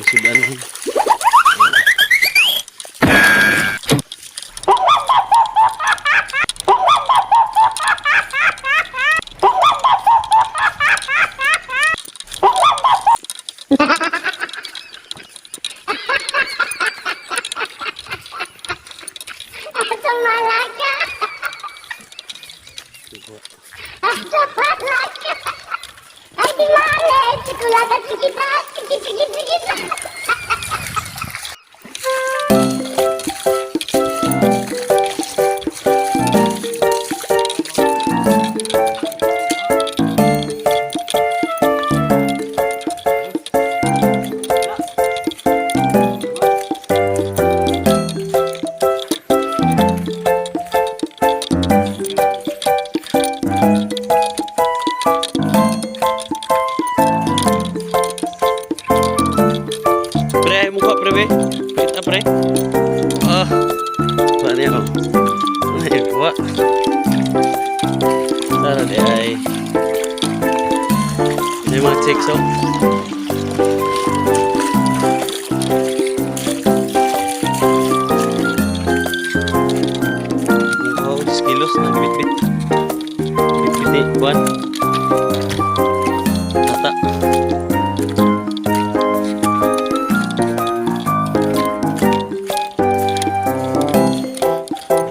Sudan. Tumalaka! Tumalaka! Ay, di mali! Chikulata, chiquita! Chiqui, chiqui, chiquita! Pre, mukha pre be. Kita pre. Ah. Kuha niya oh. Ay, kuha. Tara di ay. May mga chicks oh. Oh, 10 kilos na bitbit. Bitbit ni Juan. Tata.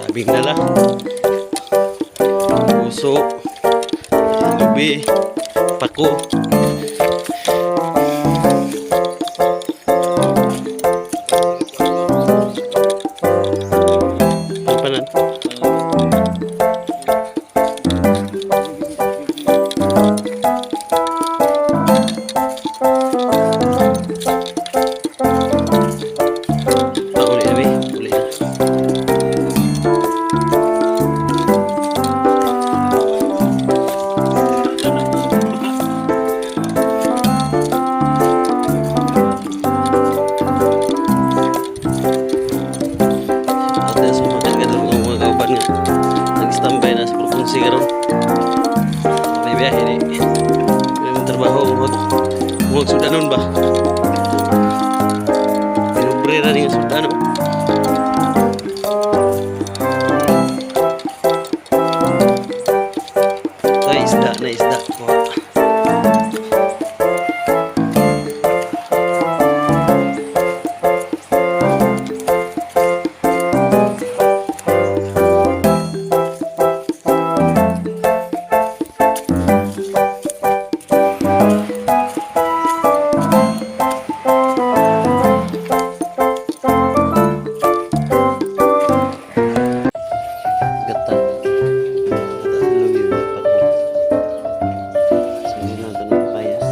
Labing dala. Puso. Lubi. Pako. Panan. Ah, uli na, be. Uli na. At sa mga kargador ng mga kauban nga nag-standby na sa propunsi karon. May biyahe ni. May mga trabaho murag sudanon ba? Pinubre ra ni nga sudano. Ay, isda na isda. Kuha. Gata. Gata sa lubi ba? Pako. Sige lang ito ng payas.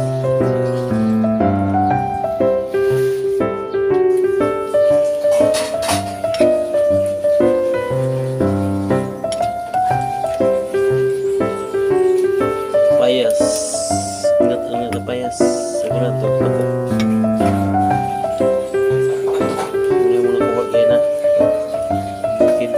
Payas. Ingat ang nga payas. Sigurado. Pako. Muna muna kuha kayo na. Bukid.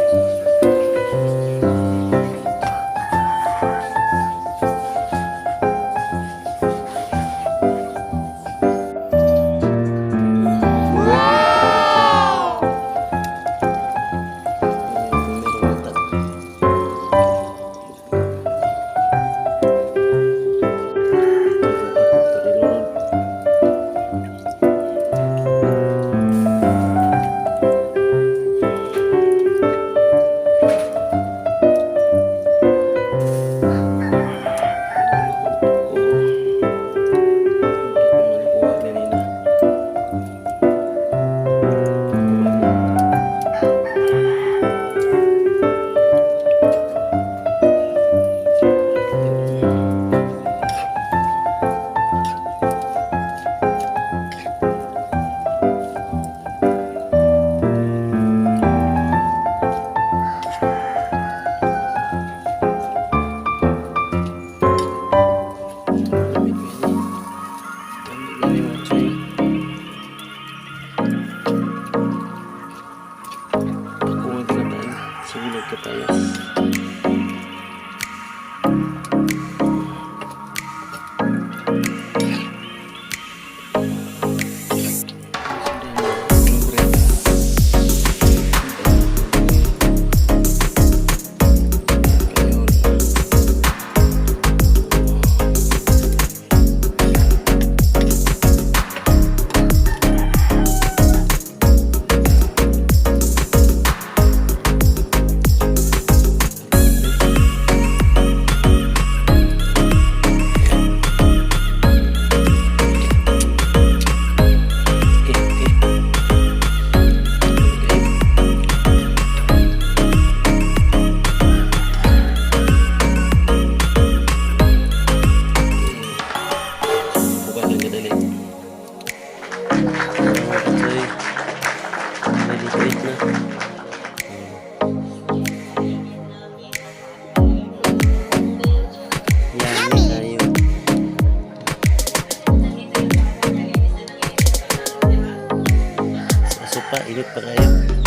Kapayas. Kadali. Mga patsoy. Ready to eat na. Yummy tayo. Sa sopa, init pa kayo.